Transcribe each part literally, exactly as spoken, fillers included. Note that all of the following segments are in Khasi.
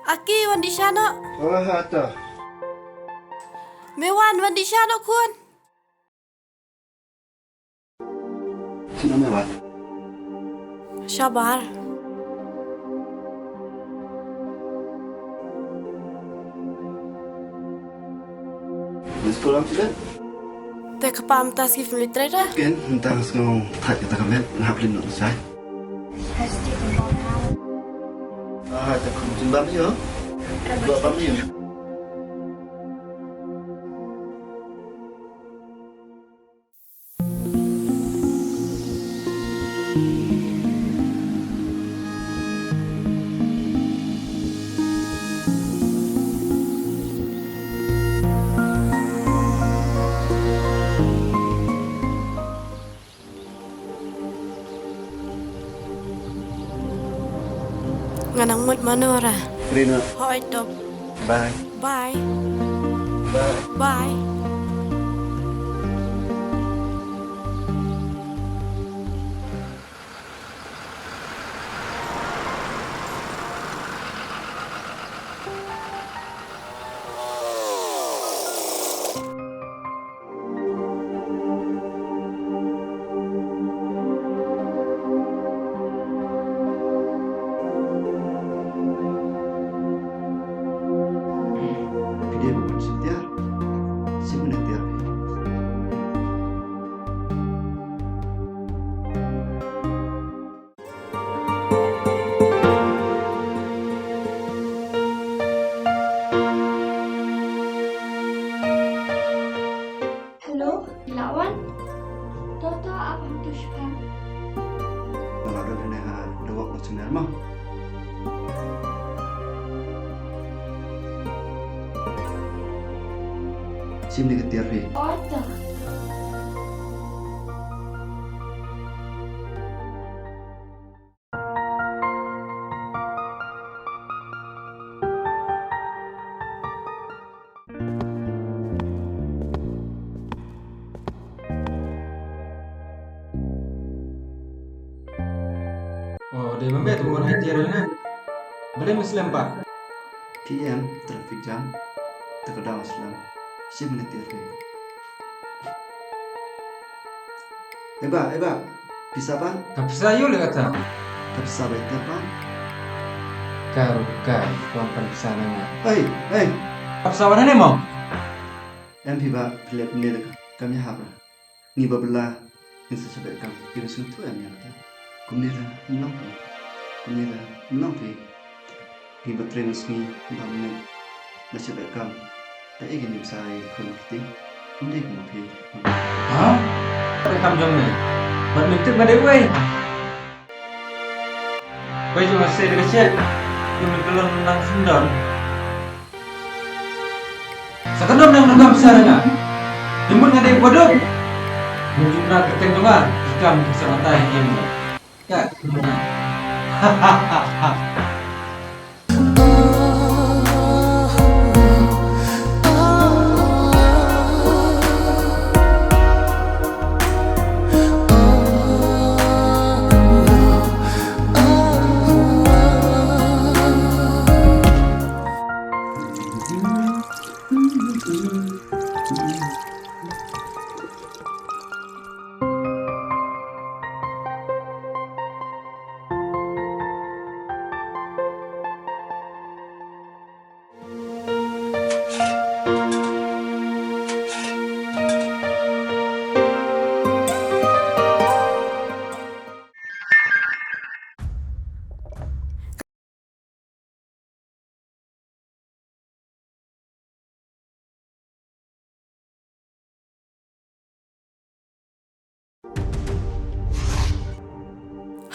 Aki, wan dih sha noh. Oh, ha to. Me wan, wan dih sha noh khun. Sino me wan? Shabar. Miss call am sida? Te kpa mynta sngi phim leit trei da? Ken, mynta nga sngew thait kata ka met, nga hap leit noh sa. Ah, te khum jin bam ïa. Ba bam ïa. Nga nang mut mano ra. Rina. Hoi to. Bye. Bye. Bye. Bye. Hello, Lawan? To to, ap hangtu shipang. Nga la don hangne ha, da wok la sumar ma. Shim ne ka tiar phi. Oh to. Oh, dei ma me tu wan hai tiar na. Balei me slem pat? P M, traffic jam. Te ka daw slem. Shim ne tiar phi. Eba, eba, pisa ban? Ka pisa ïoh le kata. Ka pisa bai te ban? Ka ruh ka wan pan pisa na nga. Ei, ei. Ka pisa wan ne mo? Em phi ba phi leh ne da ka kam ïa hap ra. Ngi ba bla ngin sa shabet kam. Ki ba sngewthuh em ïa kata. Kumne da ngi long phi. Kumne da ngi long phi. Ngi ba trei na sngi ba mynne na shabet kam. Ta ïa ki nim sa ïa khun kti. Ym dei kum phi. Ha? Shabet kam jong me. Bad mynta ma dei wei. Wei jong nga se da ka shet. Jong me ka long nang sendon. Sa ka dom nang nang kam sa nga. Jemput nga dei waduk. Nunjuk na kyrteng jong nga. Ikam sa matai em.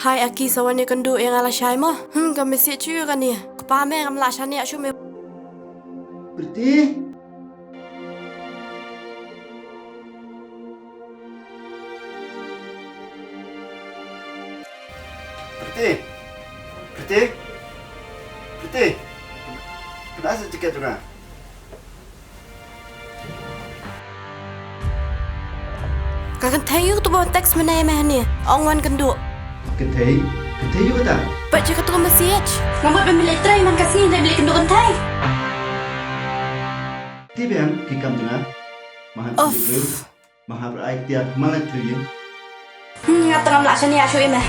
Hai Aki, sa wan ïakynduh ïa nga lashai mo. Hmm, ka message shu ïa kane. Kpa me ngam lah shaniah shuh me. Priti. Priti. Priti. Priti. Kena sa jaket jong nga. Ka kynthei ïa uto ba text mynne ïa me hangne. Ong wan kynduh. Kynthei, kynthei ïa uta. Pat check katto ka message. Nga mut ban leit trei man ka sngi, leit kynduh kynthei. Ti biang ki kam jong nga. Mahan. Uff. Maha bra ai tiar malai triyin. Hmm, nga tengam lah shani ashu ime.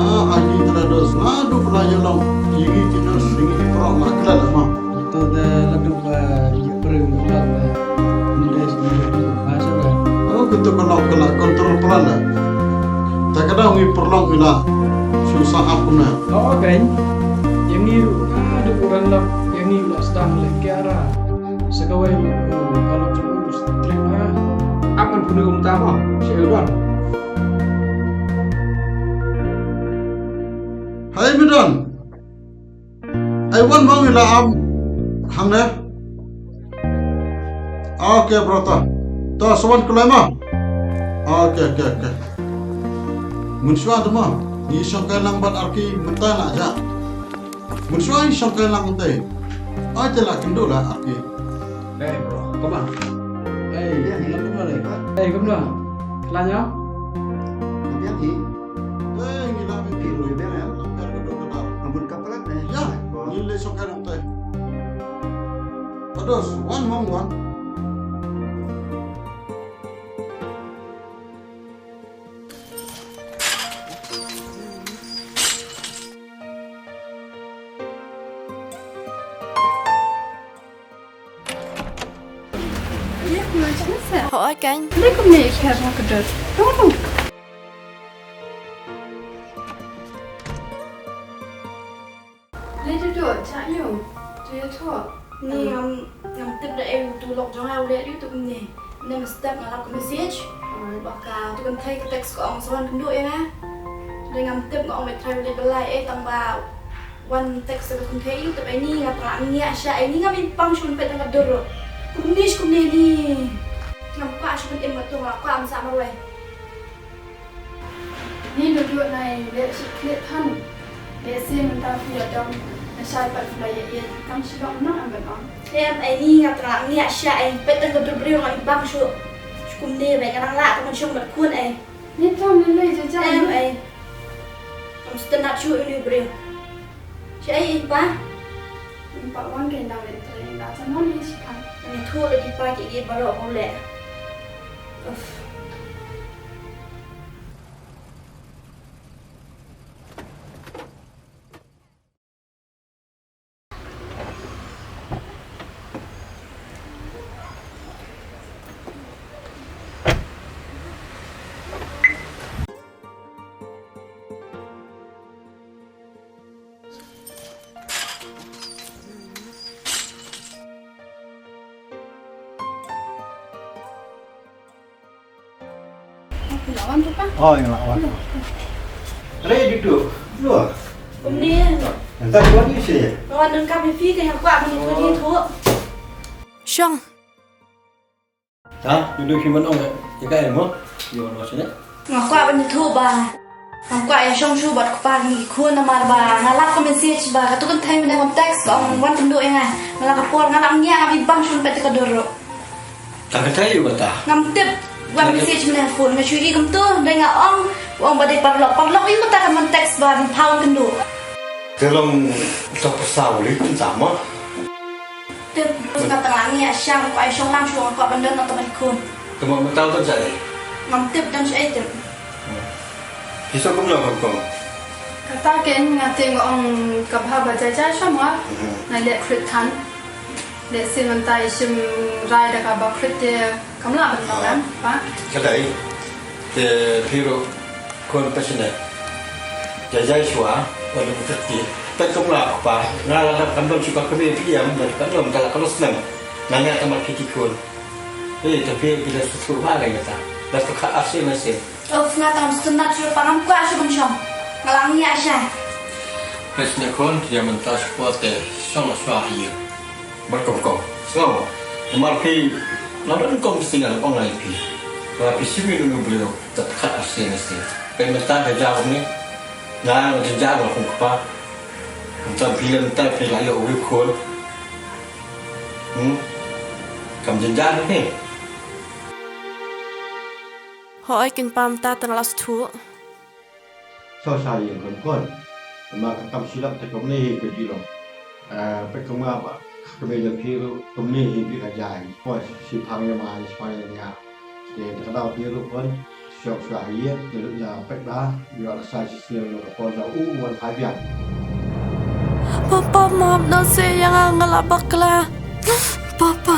Ah, aji tera dos, nga duh pela ïa long, ïa ngi ti dos, ïa ngi ti prok, nga klet ma. Ito de la duh ba ïa briew ngi long ba. Ngi dei sngewbha ba sa da. Oh, kito ka long ka la kontrol plan da. Ta ka dang ngi perlong ila. Susah apa na. Oh, kan. Ïa ngi ruh nga duh ba kan lap, ïa ngi la sdang leh kiara. Sa kawei ruh ka long jong u straight ha. Akan punu um ta ma, si Eldon. Hai Midon. Ai wan ma ngi la am hangne. Okay bro ta. Ta sa wan kulai ma. Okay, okay, okay. Mynshuwa da ma. Ngi shong kai lang bad Arki mynta la ja. Mynshuwa ngi shong kai lang mynta. Ai te la kynduh la Arki. Hey bro, come on. Hey, yeah, hey, come on. Hey, come on. Khlaiñ ïa? Biang hi. Hey, ngi la biang hi. Biang hi, biang hi. Lam kar ka dor ka dar. Ambun ka palat, eh. Ya, ngi leit shong kai nangtai. Pados, wan mong wan. Hooid kan. Dei kumne i kher ha ka dor. Tunggu. Lei Duduh, cha ïoh. To ïathoh. Ni ngam, ngam tip da ei utu u lok jong nga u leh da utu kumne. Mynne mynstep nga lap ka message. Alright. Ba katu ka kynthei ka text ka ong sa wan kynduh ïa nga. Te ngam tip, nga ong meit trai u leit byllai ei, tang ba wan text ka kynthei, u tip ei ni, nga tang ngiah sha ei ni, ngam i pang shuh ban peit tang ka dur ruh. Kumne shi kumne ni. Ngam kwah shuh ban im, nga tu nga kwah ban sah marwei. Ni Duduh, nai leh shi klik than. Lehse mynta phi ïa dom, na shai pat phi la ïa ïeit, kam shu long nang em ban ong. Em ei ni, nga tang ngiah sha ei, peit tang ka dur briew ngam i pang shuh. Shi kumne beit, nga nang lah tang ban shong bad khun ei. Ni tam lei lei jaja. Em ei. Ngam sngewtynnat shuh ïa une u briew. Shi ei i pa? I pa wan, ka nang leit trei, da jan wan hi shipang. Ngi thuh da i pa kiei kiei baroh ba u leh. Uff. Phi la wan tu pa? Oh, nga la wan. Re Duduh. Duduh. Kumne. Enta wan ni se. Wan dang ka phi ka yang kwah ni tu ni tu. Shong. Ta, Duduh, phi mon ong ïa ka em mo? Ïa wan sini. Nga kwah ban ïathuh ba ngam kwah ïa shong shuh bad kpa ngi ki khun namar ba nga lap ka message ba katu ka kynthei mynne ka text ka ong wan kynduh ïa nga. Nga la ka por nga la ngiah, ngam i bang shuh ban peit ka dur ruh. Ka kynthei ïa kata. Ngam tip, wan message mynne ha phone, nga shu i kumtu, dei nga ong, ong ba dei paralok, paralok ïa kata ka mon text ba ban pha wan kynduh. Te long ta pasa u lei tu ta mo. Tip, nga tang ngiah sha, nga kwah shong lang shuh, nga kwah ban don na ka bynta khun. Te mo mynta u don shaei? Ngam tip don shaei tip. Phi sngewthuh kumno Hong Kong? Kata kein nga tip nga ong ka bha ba jai jai sha mo. Mhm. Nga leh khreh than. Lehse mynta i shim rai da kaba khreh te kam lah ban long em, pa. Ka dei. Te phi ruh khun phi shane. Jai jai shuwa, wat leh khreh te. Peit kumno kpa, nga la dang kam don shuh ka kmie phi em, bad ka dom ka la ka los nem. Nga ngiah tang bad phi ki khun. Te, te phi, phi la shu shu ba ka ïa ta. La shu kha arsien arsien. Of, nga tang shu nat shu pangam kwah shu kumshong. Nga la ngi asha. Phi sne khun, ïa mynta shu kwah te shong shu ïa. Bar kong kong. So, mar phi, na ban kong singa la ong ai phi. Ba phi simi nu briew, ta kha arsien arsien. Phi mynta ka jaw ni. Nga nga jin jaw nga kum kpa. Mynta phi mynta phi la ïoh wi khun. Hmm? Kam jynjar ne? Hooid, kynpa mynta tang la shu thuh. Sa sa ïing khun khun. Ma ka kam shilak te kumne hi ka jilong. Eh, pek kumne ba. Ka me jong phi ruh kumne hi phi ka jai. Poi shi phang ïa ma, shi phang ïa nga. Te ka dau phi ruh khun. Shok sha ïing, te lut ïa pek ba, ïa la sa shi sien ïa ka pon sa u wan phai biang. Papa, map noh seh ïa nga, nga la bakla. Papa,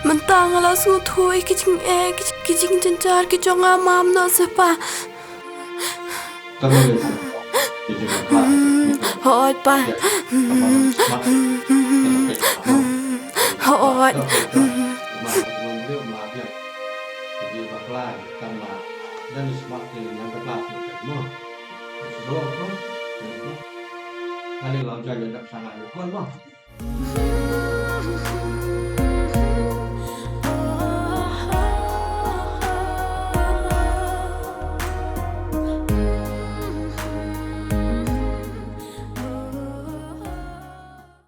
mynta nga la sngewthuh ïa ki jingeh, ki, ki jingjynjar ki jong nga, map noh seh pa. Tang ïa ki jingeh. Hooid pa. Hooid. Tang ba, dan smat te nang ka plas mo. Sdor ko. Kali lam jai jai dak sangat ko mo.